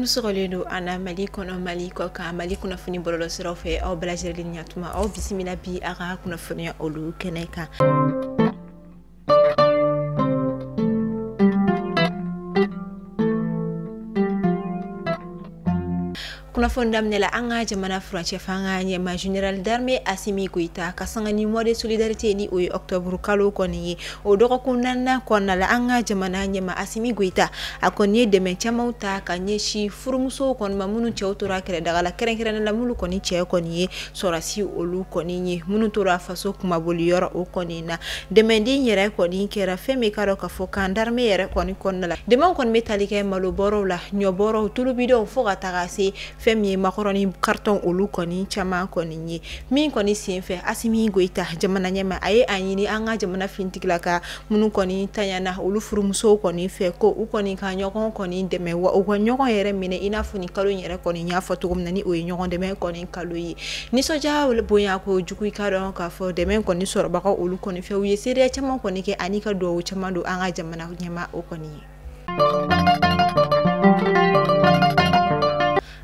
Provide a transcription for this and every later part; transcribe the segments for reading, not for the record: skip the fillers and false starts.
Sɔgɔlen don an na Mali kɔnɔ, Mali kɔ kan, Mali kunnafoni bɔlɔlɔsiraw fɛ, aw bɛɛ lajɛlen ɲatuma, aw bisimila bi a ka kunnafoniya olu kɛnɛ kan. Kunnafoni daminɛ la, an ka jamana furancɛ fanga ɲɛmaa général d'armée Assimi Goïta ka sanga ni mois de solidarité ni o ye octobre kalo kɔni ye, o dɔgɔkun naaninan kɔnɔna la, an ka jamana ɲɛmaa Assimi Goïta a kɔni ye dɛmɛ camanw ta ka ɲɛsin furumusow kɔni ma minnu cɛw tora kɛlɛdaga la, kɛrɛnkɛrɛnnen la minnu kɔni cɛ kɔni ye sɔrɔsi olu kɔni ye, minnu tora faso kunmaboli yɔrɔ o kɔni na. Dɛmɛden yɛrɛ kɔni kɛra fɛn min ka dɔn k'a fɔ camp d'armée yɛrɛ kɔni kɔnɔna la, dɛmɛ kɔni bɛ tali kɛ malo bɔrɔw la, ɲɔ bɔrɔw, tulubidɔnw, fo ka taga se fɛn min ye makɔrɔni carton olu kɔni caman kɔni ye. Min kɔni senfɛ, Assimi Goïta jamana ɲɛmaa a ye a ɲini an ka jamana fintigila ka minnu kɔni tanyana olu furumusow kɔni fɛ, ko u kɔni ka ɲɔgɔn kɔni dɛmɛ, wa u ka ɲɔgɔn yɛrɛ minɛ i n'a fɔ nin kalo in yɛrɛ kɔni y'a fɔ cogo min na, ni o ye ɲɔgɔn dɛmɛ kɔni kalo ye. Nisɔndiya bonya ko jugu, i ka dɔn k'a fɔ dɛmɛ kɔni sɔrɔbagaw olu kɔni fɛ, u ye seereya caman kɔni kɛ ani ka dugawu caman don an ka jamana ɲɛmaa o kɔni ye.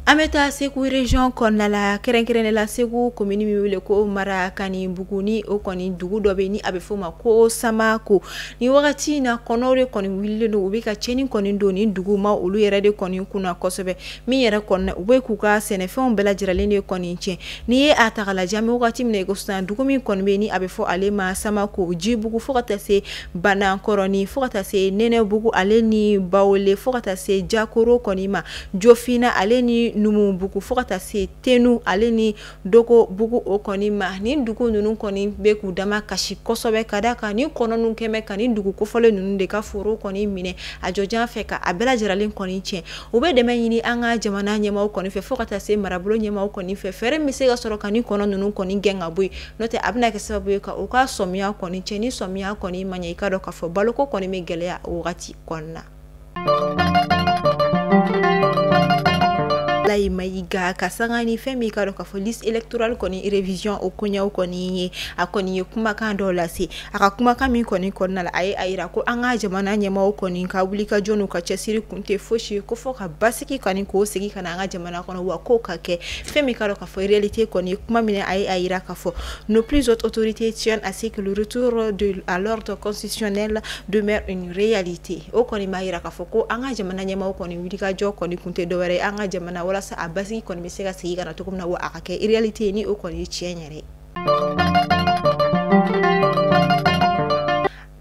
An bɛ taa Segu région kɔnɔna la, kɛrɛnkɛrɛnnen la Segu commune min wele ko Marakanibugu, ni o kɔni dugu dɔ bɛ ni a bɛ f'o ma ko Samako. Ni wagati in na, kɔnɔw de kɔni wulilen don, u bɛ ka tiɲɛni kɔni don ni dugu ma olu yɛrɛ de kɔni kunna kosɛbɛ. Min yɛrɛ kɔni u bɛ k'u ka sɛnɛfɛnw bɛɛ lajɛlen de kɔni tiɲɛ. N'i ye a ta k'a lajɛ, an bɛ wagati min na i ko sisan, dugu min kɔni bɛ ni a bɛ fɔ ale ma Samako, Jibugu, fo ka taa se Banankɔrɔni, fo ka taa se Nɛnɛbugu ale ni Bawole, fo ka taa se Jakoro kɔni ma, Jofina ale ni Numubugu, fo ka taa se Tenu ale ni Dogobugu o kɔni ma. Nin dugu ninnu kɔni bɛ k'u dama kasi kosɛbɛ, ka d'a kan ni kɔnɔ ninnu kɛmɛ ka nin dugu kofɔlen ninnu de ka foro kɔni minɛ a jɔjan fɛ ka a bɛɛ lajɛlen kɔni tiɲɛ. U bɛ dɛmɛ ɲini an ka jamana ɲɛmaaw kɔni fɛ, fo ka taa se marabolo ɲɛmaaw kɔni fɛ, fɛɛrɛ min bɛ se ka sɔrɔ ka nin kɔnɔ ninnu kɔni gɛn ka bɔ yen, n'o tɛ a bɛna kɛ sababu ye ka u ka sɔmiya kɔni tiɲɛ. Ni sɔmiya kɔni ma ɲɛ, i ka dɔn k'a fɔ baloko kɔni bɛ gɛlɛya o wagati kɔnɔna. Maïga ka sanga ni fɛn min ka dɔn k'a fɔ liste électorale kɔni révision o koɲɛw kɔni ye, a kɔni ye kumakan dɔw lase. A ka kumakan min kɔni kɔnɔna la, a ye a yira ko an ka jamana ɲɛmaaw kɔni ka wuli ka jɔ n'u ka cɛsiri kun tɛ fosi ye ko fɔ ka basigi kɔni k'o segin ka na an ka jamana kɔnɔ, wa k'o ka kɛ fɛn min ka dɔn k'a fɔ réalité kɔni ye. Kuma min a ye a yira k'a fɔ nos plus hautes autorités tiennent à ce que le retour de à l'ordre constitutionnel demeure une réalité. O kɔni b'a yira k'a fɔ ko an ka jamana ɲɛmaaw kɔni wuli ka jɔ kɔni kun tɛ dɔwɛrɛ ye an ka jamana walasa a basigi kɔni bɛ se ka segin ka na cogo min na, wa a ka kɛ réalité ni o kɔni ye tiɲɛ yɛrɛ ye.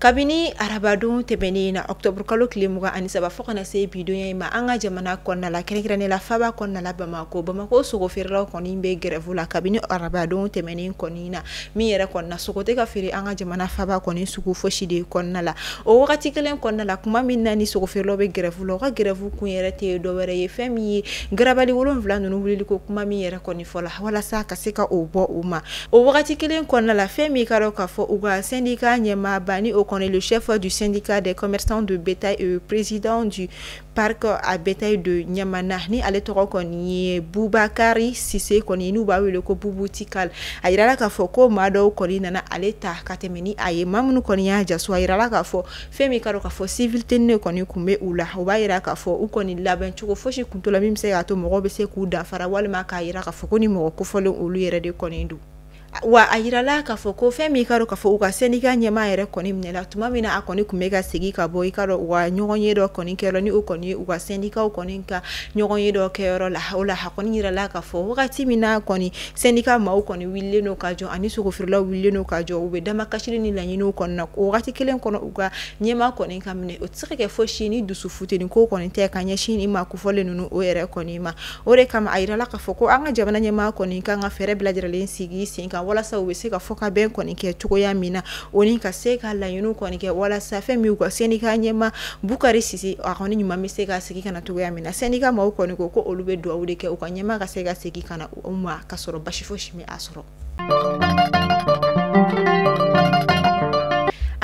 Kabini arabadon tɛmɛnen na, octobre kalo tile 23, fo kana se bidonya in ma, an ka jamana kɔnɔna la, kɛrɛnkɛrɛnnen la faba kɔnɔna la Bamako, Bamako sogo feerelaw kɔni bɛ grève la kabini arabadon tɛmɛnen kɔni na. Min yɛrɛ kɔnɔna, sogo tɛ ka feere an ka jamana faba kɔni sugu fosi de kɔnɔna la. O wagati kelen kɔnɔna la, kuma min na ni sogo feerelaw bɛ grève la, u ka grève kun yɛrɛ tɛ dɔwɛrɛ ye fɛn min ye garabali 7 ninnu wulili ko kuma min yɛrɛ kɔni fɔ la, walasa ka se ka o bɔ u ma. O wagati kelen kɔnɔna la, fɛn min ka dɔn k'a fɔ u ka syndicat ɲɛmaaba ni o le chef du syndicat des commerçants de bétail et président du parc à bétail de Niamana, ni ale tɔgɔ kɔni ye Bubakari Sise kɔni, n'u b'a wele ko Bubu Tikal, a yirala k'a fɔ ko maa dɔw kɔni nana ale ta ka tɛmɛ ni a ye, maa minnu kɔni y'a jaso. A yirala k'a fɔ fɛn min ka dɔn k'a fɔ civil tenue kɔni kun bɛ u la, o b'a yira k'a fɔ u kɔni labɛn cogo fosi kun t'o la min bɛ se k'a to mɔgɔw bɛ se k'u danfara walima k'a yira k'a fɔ ko ni mɔgɔ kofɔlen olu yɛrɛ de kɔni don. Wa a yirala k'a fɔ ko fɛn min ka dɔn k'a fɔ u ka syndicat ɲɛmaa yɛrɛ kɔni minɛla tuma min na a kɔni tun bɛ ka segin ka bɔ, i ka dɔn u ka ɲɔgɔn ye dɔ kɔni kɛyɔrɔ, ni o kɔni ye u ka syndicat kɔni ka ɲɔgɔn ye dɔ kɛyɔrɔ la. O la a kɔni yirala k'a fɔ wagati min na kɔni syndicat maaw kɔni wulilen don ka jɔ ani sogofeerelaw wulilen don ka jɔ, u bɛ damakasili ni laɲiniw kɔni na, o wagati kelen kɔnɔ u ka ɲɛmaa kɔni ka minɛ, o tɛ se ka kɛ fosi ni dusu futeni ko kɔni tɛ ka ɲɛsin ni maa kofɔlen ninnu o yɛrɛ kɔni ma. O de kama a yirala k'a fɔ ko an ka jamana ɲɛmaa kɔni kan ka fɛɛrɛ bɛɛ lajɛlen sigi sen kan walasa u bɛ se ka fɔ ka bɛn kɔni kɛ cogoya min na, o ni ka se ka laɲiniw kɔni kɛ walasa fɛn min u ka syndicat ɲɛmaa Bukari Sise a kɔni ɲuman bɛ se ka segin ka na cogoya min na. Syndicat maaw kɔni ko olu bɛ dugawu de kɛ u ka ɲɛmaa ka se ka segin ka na u ma ka sɔrɔ basi fosi ma a sɔrɔ.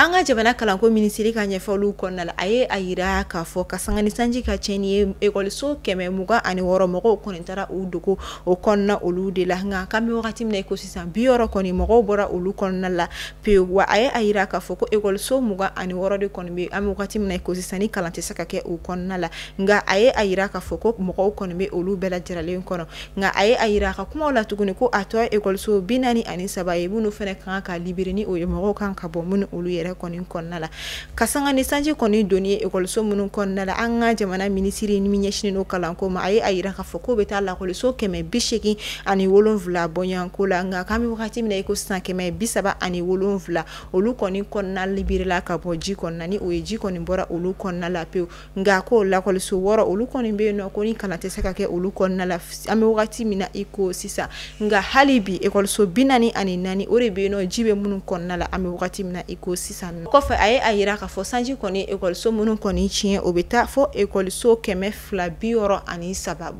An ka An ka jamana kalanko minisiri ka ɲɛfɔliw kɔnɔna la, a ye a yira k'a fɔ ka sanga ni sanji ka tiɲɛni ye ekɔliso 126 mɔgɔw kɔni taara u dogo o kɔnɔna olu de la. Nka k'an bɛ wagati min na i ko sisan 60 kɔni mɔgɔw bɔra olu kɔnɔna la pewu. Wa a ye a yira k'a fɔ ko ekɔliso 26 de kɔni bɛ an bɛ wagati min na i ko sisan ni kalan tɛ se ka kɛ o kɔnɔna la. Nka a ye a yira k'a fɔ ko mɔgɔw kɔni bɛ olu bɛɛ lajɛlen kɔnɔ. Nka a ye a yira a ka kumaw la tuguni ko a tɔ ye ekɔliso 43 ye minnu fana ka kan ka libérer, ni o ye mɔgɔw kan ka bɔ minnu olu yɛrɛ kɔni kɔnɔna la. Ka sanga ni sanji kɔni donni ye ekɔliso minnu kɔnɔna la, an ka jamana minisiri min ɲɛsinnen don kalanko ma, a ye a yira k'a fɔ k'o bɛ taa lakɔliso 187 bɔɲɔgɔnko la. Nka k'an bɛ wagati min na i ko sisan 137 olu kɔni kɔnɔna libérela ka bɔ ji kɔnɔna, ni o ye ji kɔni bɔra olu kɔnɔna la pewu. Nka ko lakɔliso 6 olu kɔni bɛ yen nɔ ko ni kalan tɛ se ka kɛ olu kɔnɔna la an bɛ wagati min na i ko sisan. Nka hali bi ekɔliso 44 o de bɛ yen nɔ ji bɛ minnu kɔnɔna la an bɛ wagati min na i ko sisan. Kɔfɛ a ye a yira k'a fɔ sanji kɔni ekɔliso minnu kɔni tiɲɛ, o bɛ taa fɔ ekɔliso 263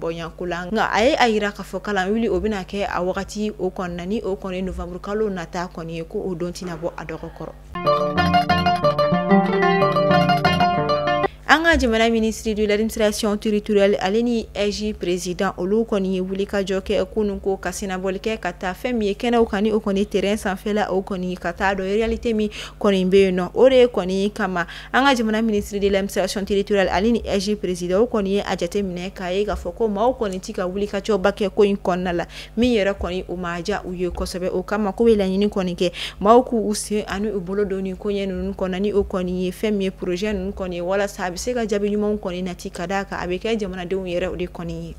bɔɲɔgɔnko la. Nka a ye a yira k'a fɔ kalan wuli o bɛna kɛ a wagati o kɔnɔna, ni o kɔni novembre kalo nata kɔni ye, ko o don tɛna bɔ a dɔgɔ kɔrɔ. An ka jamana ministre de l'administration territoriale ale ni AIGE président olu kɔni ye wulikajɔ kɛ kunun ko ka senabɔli kɛ ka taa fɛn min ye kɛnɛw kan, ni o kɔni terrain sanfɛla o kɔni ka taa dɔn réalité min kɔni bɛ yen nɔ. O de kɔni kama an ka jamana ministre de l'administration territoriale ale ni AIGE président o kɔni ye a jateminɛ k'a ye k'a fɔ ko maaw kɔni ti ka wulikajɔba kɛ ko in kɔnɔna la, min yɛrɛ kɔni o ma diya u ye kosɛbɛ. O kama ko bɛ laɲini kɔni kɛ maaw k'u sen ani u bolo don nin koɲɛ ninnu kɔnɔ, ni o kɔni ye fɛn min ye projet ninnu kɔni ye, walasa a bɛ se ka jaabi ɲumanw kɔni nati ka d'a kan a bɛ kɛ jamanadenw yɛrɛ o de kɔni ye.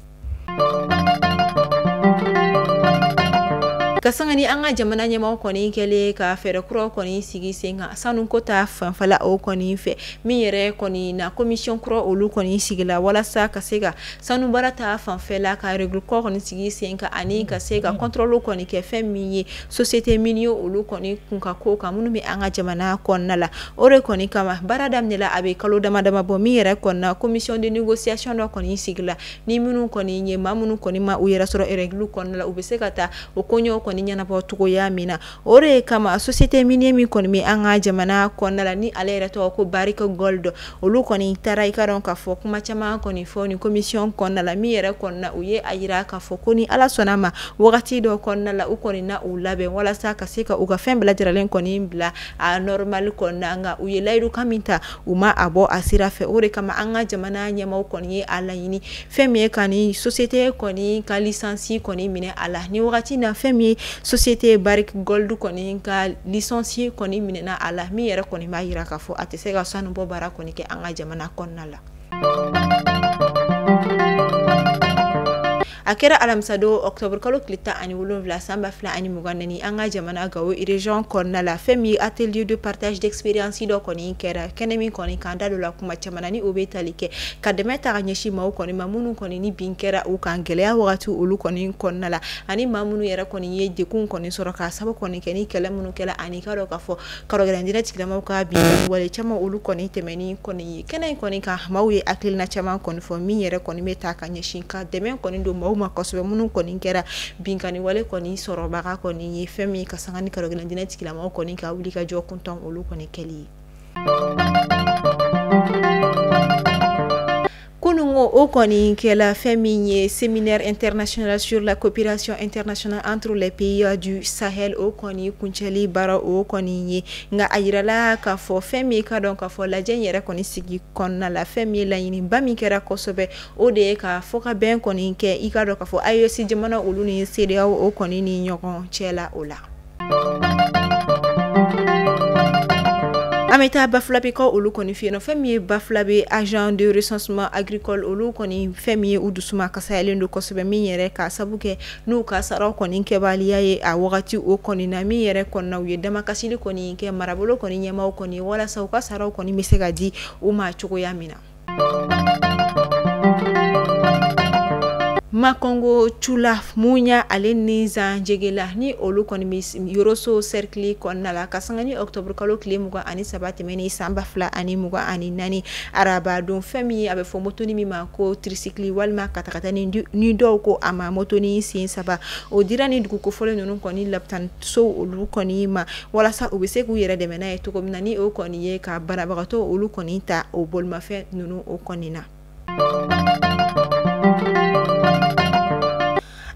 Ka sanga ni an ka jamana ɲɛmaaw kɔni kɛlen ka fɛɛrɛ kuraw kɔni sigi sen kan sanuko ta fanfɛla o kɔni fɛ, min yɛrɛ kɔni na commission kura olu kɔni sigila walasa ka se ka sanubaara ta fanfɛla ka règle kura kɔni sigi sen kan, ani ka se ka contrôle kɔni kɛ fɛn min ye société minière olu kɔni kun ka ko kan minnu bɛ an ka jamana kɔnɔna la. O de kɔni kama baara daminɛla a bɛ kalo dama dama bɔ, min yɛrɛ kɔni na commission de négociation dɔ kɔni sigila, ni minnu kɔni ye maa minnu kɔni ma u yɛrɛ sɔrɔ règle kɔnɔna la, u bɛ se ka taa o koɲɛw kɔni ɲɛnabɔ cogoya min na. O de kama société minière min kɔni bɛ an ka jamana kɔnɔna la, ni ale yɛrɛ tɔgɔ ko Barrick Gold, olu kɔni taara i ka dɔn k'a fɔ kuma caman kɔni fɔ ni commission kɔnɔna la, min yɛrɛ kɔnɔna u ye a yira k'a fɔ ko ni Ala sɔnna ma wagati dɔ kɔnɔna la u kɔni na u labɛn walasa ka se ka u ka fɛn bɛɛ lajɛlen kɔni bila a normal kɔnɔna. Nka u ye layidukan min ta u ma a bɔ a sira fɛ. O de kama an ka jamana ɲɛmaaw kɔni ye a laɲini fɛn min ye ka ni société kɔni ka licence kɔni minɛ a la. Ni wagati na fɛn min ye société Barrick Gold kɔni ka licence kɔni minɛna a la, min yɛrɛ kɔni b'a yira k'a fɔ a tɛ se ka sanubɔ baara kɔni kɛ an ka jamana kɔnɔna la. A kɛra alamisadon octobre kalo tile 17 san 2024 an ka jamana Gawo région kɔnɔna la, fɛn min ye atelier de partage d'expérience dɔ kɔni kɛra kɛnɛ min kɔni kan da dɔ la kuma caman na, ni o bɛ tali kɛ ka dɛmɛ ta ka ɲɛsin maaw kɔni ma minnu kɔni ni bin kɛra u kan gɛlɛya wagati olu kɔni kɔnɔna la, ani maa minnu yɛrɛ kɔni ye degun kɔni sɔrɔ k'a sababu kɔni kɛ ni kɛlɛ minnu kɛla, ani ka dɔn k'a fɔ karɔgɛlɛn tigilamɔgɔw ka bin wale caman olu kɔni tɛmɛni kɔni ye. Kɛnɛ in kɔni kan maaw ye hakilina caman kɔni fɔ min yɛrɛ kɔni bɛ ta ka ɲɛsin ka dɛmɛ kɔni don maaw ma kosɛbɛ minnu kɔni kɛra binkani wale kɔni sɔrɔbaga kɔni ye, fɛn min ka sanga ni karɔgɛlɛn diinɛ tigilamɔgɔw kɔni ka wuli ka jɔ kuntan olu kɔni kɛli ye. Kunungo o kɔni kɛla fɛn min ye séminaire international sur la coopération internationale entre les pays du Sahel o kɔni kuncɛli baara o kɔni ye. Nka a yirala k'a fɔ fɛn min ka dɔn k'a fɔ lajɛ in yɛrɛ kɔni sigi kɔnɔna la, fɛn min ye laɲiniba min kɛra kosɛbɛ o de ye ka fɔkabɛn kɔni kɛ i ka dɔn k'a fɔ AES jamana olu ni CEDEAO o kɔni ni ɲɔgɔn cɛ la o la. An bɛ taa Bafulabekaw olu kɔni fɛ yen nɔ, fɛn min ye Bafulabe agent de recensement agricole olu kɔni fɛn min ye u dusuma kasayalen don kosɛbɛ, min yɛrɛ ka sabu kɛ n'u ka saraw kɔni kɛbaliya ye a wagati o kɔni na, min yɛrɛ kɔnɔna u ye damakasili kɔni kɛ marabolo kɔni ɲɛmaaw kɔni walasa u ka saraw kɔni bɛ se ka di u ma cogoya min na. Makongo Cula Muɲa ale ni Zanjegela ni olu kɔni bɛ Yoroso cercle kɔnɔna la ka sanga ni octobre kalo tile 23 tɛmɛnen san 2024 araba don. Fɛn min a bɛ fɔ motoni min ma ko tricycle walima katakatani ni dɔw ko a ma motoni sen 3, o dira ni dugu kofɔlen ninnu kɔni lapitaniso olu kɔni ma walasa u bɛ se k'u yɛrɛ dɛmɛ n'a ye cogo min na, ni o kɔni ye ka banabagatɔ olu kɔni ta o bolimafɛn ninnu o kɔni na.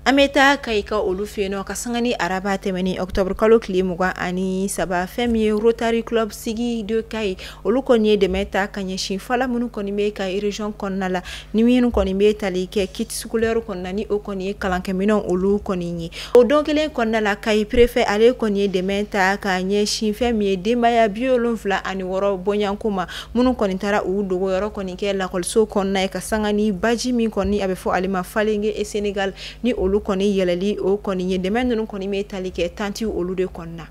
An bɛ taa Kayika olu fɛ yen nɔ ka sanga ni araba tɛmɛnen octobre kalo tile 23, fɛn min ye Rotary Club sigi de Kayi olu kɔni ye dɛmɛ ta ka ɲɛsin fala minnu kɔni bɛ Kayi région kɔnɔna la, ni minnu kɔni bɛ tali kɛ kit scolaire kɔnɔna ni o kɔni ye kalankɛminɛnw olu kɔni ye. O don kelen kɔnɔna la Kayi préfet ale kɔni ye dɛmɛ ta ka ɲɛsin fɛn min ye denbaya 76 bɔɲanko ma, minnu kɔni taara u dogoyɔrɔ kɔni kɛ lakɔliso kɔnɔna ye ka sanga ni baji min kɔni a bɛ fɔ ale ma Falenke et Sénégal ni olu kɔni yɛlɛli o kɔni ye. Dɛmɛ ninnu kɔni bɛ tali kɛ tantiw olu de kɔnɔna.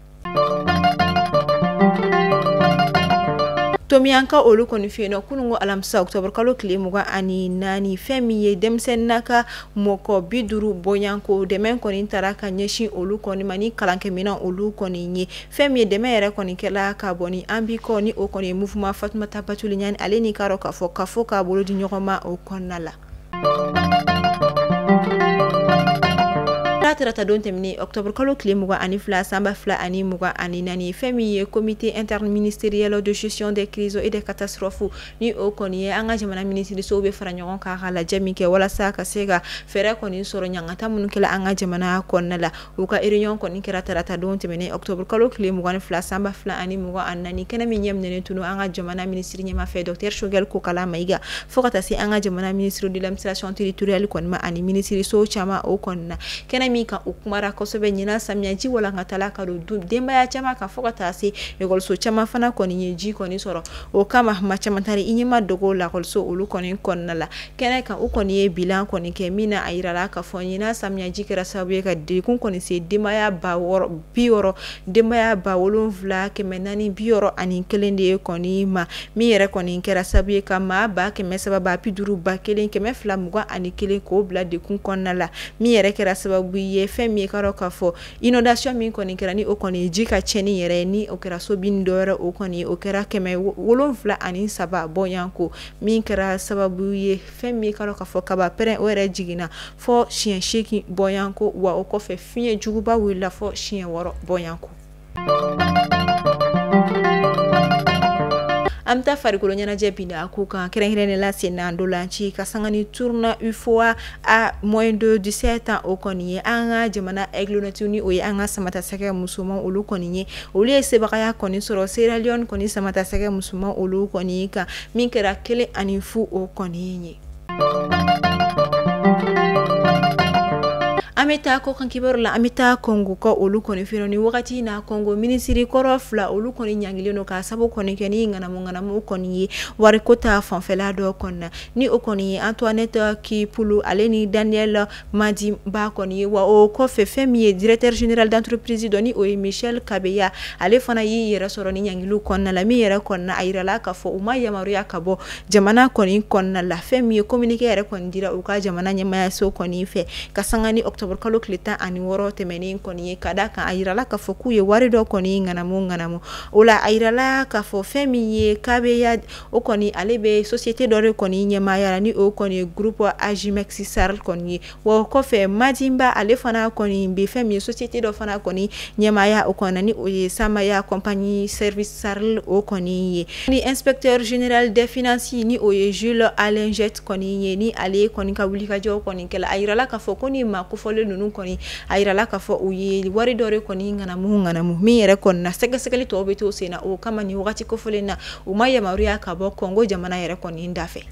Tomiyanka olu kɔni fɛ yen nɔ kununko alamisa octobre kalo tile 24, fɛn min ye denmisɛnnin ka mɔgɔ 50 bɔɲanko dɛmɛ kɔni taara ka ɲɛsin olu kɔni ma ni kalankɛminɛn olu kɔni ye. Fɛn min ye dɛmɛ yɛrɛ kɔni kɛla ka bɔ ni an bi kɔ ni o kɔni ye mouvement Fatumata Batuli Ɲani ale ni k'a dɔn k'a fɔ k'a fɔ k'a bolo di ɲɔgɔn ma o kɔnɔna la. Tarata don tɛmɛnen octobre kalo tile 22 san 2024, fɛn min ye comité interministériel de gestion des crises et des catastrophes ni o kɔni ye an ka jamana minisirisow bɛ fara ɲɔgɔn kan ka lajɛ min kɛ walasa ka se ka fɛɛrɛ kɔni sɔrɔ ɲangata minnu kɛla an ka jamana kɔnɔna la. U ka réunion kɔni kɛra tarata don tɛmɛnen octobre kalo tile 22 san 2024, kɛnɛ min ɲɛminɛnen tun an ka jamana minisiri ɲɛmaa fɛ docteur Choguel Kokala Maïga, fo ka taa se an ka jamana ministre de l'administration territoriale kɔni ma ani minisiriso caman o kɔni na. Kɛnɛ min kan u kumara kosɛbɛ ɲinan samiyaji walankatala ka don denbaya caman kan fo ka taa se ekɔliso caman fana kɔni ye ji kɔni sɔrɔ. O kama maa caman taara i ɲɛma dogo lakɔliso olu kɔni kɔnɔna la. Kɛnɛ kan u kɔni ye bilan kɔni kɛ min na a yirala k'a fɔ ɲinan samiyaji kɛra sababu ye ka degun kɔni se denbaya 60 denbaya 7461 de ye kɔni ma, min yɛrɛ kɔni kɛra sababu ye ka maa 350 1221 k'o bila degun kɔnɔna la, min yɛrɛ kɛra sababu ye fɛn min ye ka dɔn k'a fɔ inondation min kɔni kɛra ni o kɔni ye ji ka tiɲɛni yɛrɛ ye, ni o kɛra so bin dɔ wɛrɛ o kɔni o kɛra 703 bɔɲanko, min kɛra sababu ye fɛn min ye ka dɔn k'a fɔ kaba pɛrɛn o yɛrɛ jiginna fɔ siɲɛ 8 bɔɲanko, wa o kɔfɛ fiɲɛ juguba wulila fɔ siɲɛ 6 bɔɲanko. An bɛ taa farikolo ɲɛnajɛ binda ko kan kɛrɛnkɛrɛnnen la senna ntolanci ka sanga ni tournoi UFOA A moins de 17 ans o kɔni ye an ka jamana Aiglonnets ni o ye an ka samatasɛgɛ musoman olu kɔni ye, olu ye sebagaya kɔni sɔrɔ Sierra Leone kɔni samatasɛgɛ musoman olu kɔni kan min kɛra 1-0 o kɔni ye. An bɛ taa kɔkan kibaru la, an bɛ taa Congo kɔ olu kɔni fɛ ni wagati in na. Congo minisiri kɔrɔ 2 olu kɔni ɲangilen don k'a sababu kɔni kɛ ni ŋanamu ŋanamu kɔni ye wariko ta fanfɛla dɔ kɔni na, ni o kɔni ye Antoinette Kipulu ale ni Daniel Madimba kɔni ye. Wa o kɔfɛ fɛn min ye directeur général d'entreprise dɔ ni o ye Michel Kabeya ale fana y'i yɛrɛ sɔrɔ ni ɲangiliw kɔnɔna la, min yɛrɛ kɔnɔna a yirala k'a fɔ u ma yamaruya ka bɔ jamana kɔni kɔnɔna la. Fɛn min ye communiqué yɛrɛ kɔni dira u ka jamana ɲɛmaayaso kɔni fɛ ka sanga ni octobre kalo tile 16 tɛmɛnen kɔni ye, ka da kan a yirala k'a fɔ k'u ye wari dɔ kɔni ŋanamu ŋanamu. O la a yirala k'a fɔ fɛn min ye Kabeya o kɔni ale bɛ société dɔ de kɔni ɲɛmaaya la ni o kɔni ye groupe Agimex Sarl kɔni ye. Wa o kɔfɛ Madimba ale fana kɔni bɛ fɛn min ye société dɔ fana kɔni ɲɛmaaya o kɔni ni o ye Samaya compagnie service Sarl o kɔni ye. Ni inspecteur général des finances ni o ye Jules Alinget kɔni ye, ni ale kɔni ka wulikajɔ kɔni kɛla a yirala k'a fɔ ko ni maa kofɔlen ninnu kɔni a yirala k'a fɔ u ye wari dɔ de kɔni ŋanamu ŋanamu min yɛrɛ kɔni na sɛgɛsɛgɛli tɔw bɛ to sen na. O kama ni wagati kofɔlen na u ma yamaruya ka bɔ Congo jamana yɛrɛ kɔni da fɛ.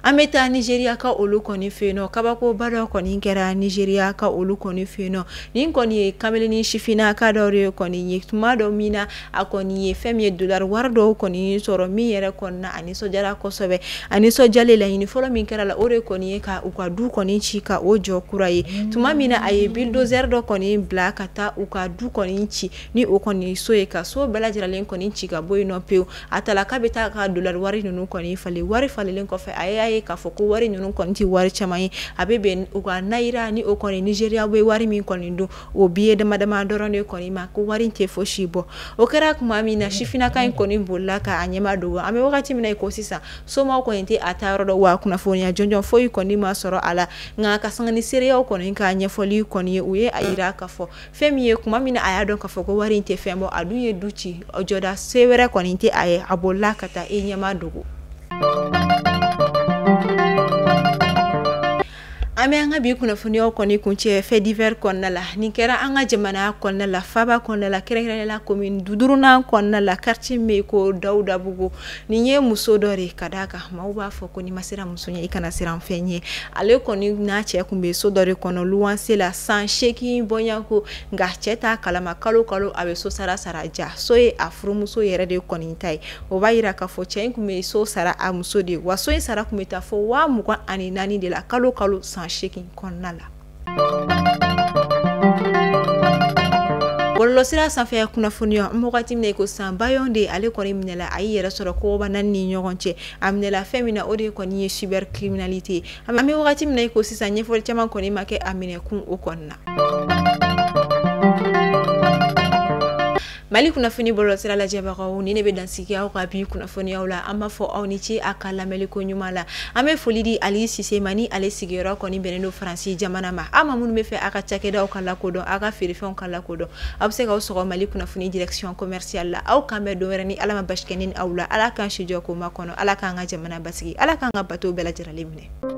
An bɛ taa Nigeria ka olu kɔni fɛ yen nɔ. Kabakoba dɔ kɔni kɛra Nigeria ka olu kɔni fɛ yen nɔ. Nin kɔni ye kameleni sifinnaka dɔ de kɔni ye tuma dɔ min na a kɔni ye fɛn min ye dollar wari dɔw kɔni sɔrɔ min yɛrɛ kɔni na a nisɔndiyara kosɛbɛ. A nisɔndiyalen, laɲini fɔlɔ min kɛra la, o de kɔni ye ka u ka du kɔni ci ka o jɔ kura ye. Tuma min na a ye bulldozer dɔ kɔni bila ka taa u ka du kɔni ci ni o kɔni so ye, ka so bɛɛ lajɛlen kɔni ci ka bɔ yen nɔ pewu. A taara k'a bɛ taa ka dollar wari ninnu kɔni falen. Wari falenlen kɔfɛ, a y'a ye k'a fɔ ko wari ninnu kɔni tɛ wari caman ye, a bɛ bɛn u ka naira ni o kɔni Nigeria bɛ wari min kɔni dun, o billet dama dama dɔrɔn de kɔni ma, ko wari tɛ fosi bɔ. O kɛra tuma min na, sifinnaka in kɔni bolila k'a ɲɛma dogo. An bɛ wagati min na i ko sisan, somaw kɔni tɛ a taa yɔrɔ dɔn, wa kunnafoniya jɔnjɔn foyi kɔni ma sɔrɔ a la. Nka ka sanga ni seereyaw kɔni ka ɲɛfɔli kɔni ye, u ye a yira k'a fɔ fɛn min ye, tuma min na a y'a dɔn k'a fɔ ko wari in tɛ fɛn bɔ, a dun ye du ci, jɔda se wɛrɛ kɔni tɛ a ye, a bolila ka taa i ɲɛma dogo. An bɛ an ka bi kunnafoniyaw kɔni kuncɛ fait divers kɔnɔna la. Nin kɛra an ka jamana kɔnɔna la, faaba kɔnɔna la, kɛrɛnkɛrɛnnenya la commune duurunan kɔnɔna la, quartier min bɛ ko Dawudabugu. Nin ye muso dɔ de ka d'a kan maaw b'a fɔ ko n'i ma siran muso ɲɛ, i kana siran fɛn ɲɛ. Ale kɔni n'a cɛ tun bɛ so dɔ de kɔnɔ luwanse la san 8 bɔɲɔgɔnko, nka cɛ t'a kalama, kalo kalo a bɛ so sara ja. So ye a furumuso yɛrɛ de kɔni ta ye. O b'a yira k'a fɔ cɛ in tun bɛ so sara a muso de ye, wa so in sara tun bɛ taa fo 24,000 de la kalo kalo san 8 kɔnɔna la. Bɔlɔlɔsira sanfɛ kunnafoniya, an bɛ wagati min na i ko sisan, Bayon de ale kɔni minɛla, a y'i yɛrɛ sɔrɔ kogoba naani ni ɲɔgɔn cɛ. A minɛla fɛn min na, o de kɔni ye cybercriminalité. An bɛ wagati min na i ko sisan, ɲɛfɔli caman kɔni ma kɛ a minɛkun o kɔni na. Mali kunnafoni bɔlɔlɔsira lajɛbagaw, ni ne bɛ dansigi aw ka bi kunnafoniyaw la. An b'a fɔ aw ni ce a ka lamɛnli ko ɲuman la. An bɛ foli di Ali Sise ma, ni ale sigiyɔrɔ kɔni bɛnnen don Faransi jamana ma. Aw ma minnu bɛ fɛ a ka cakɛdaw ka lakodɔn, aw ka feerefɛnw ka lakodɔn, aw bɛ se k'aw sɔgɔ Mali kunnafoni direction commerciale la. Aw kan bɛn don wɛrɛ ni Ala ma basi kɛ ni aw la. Ala k'an si jɔ k'o makɔnɔ, Ala k'an ka jamana basigi, Ala k'an ka bato bɛɛ lajɛlen minɛ.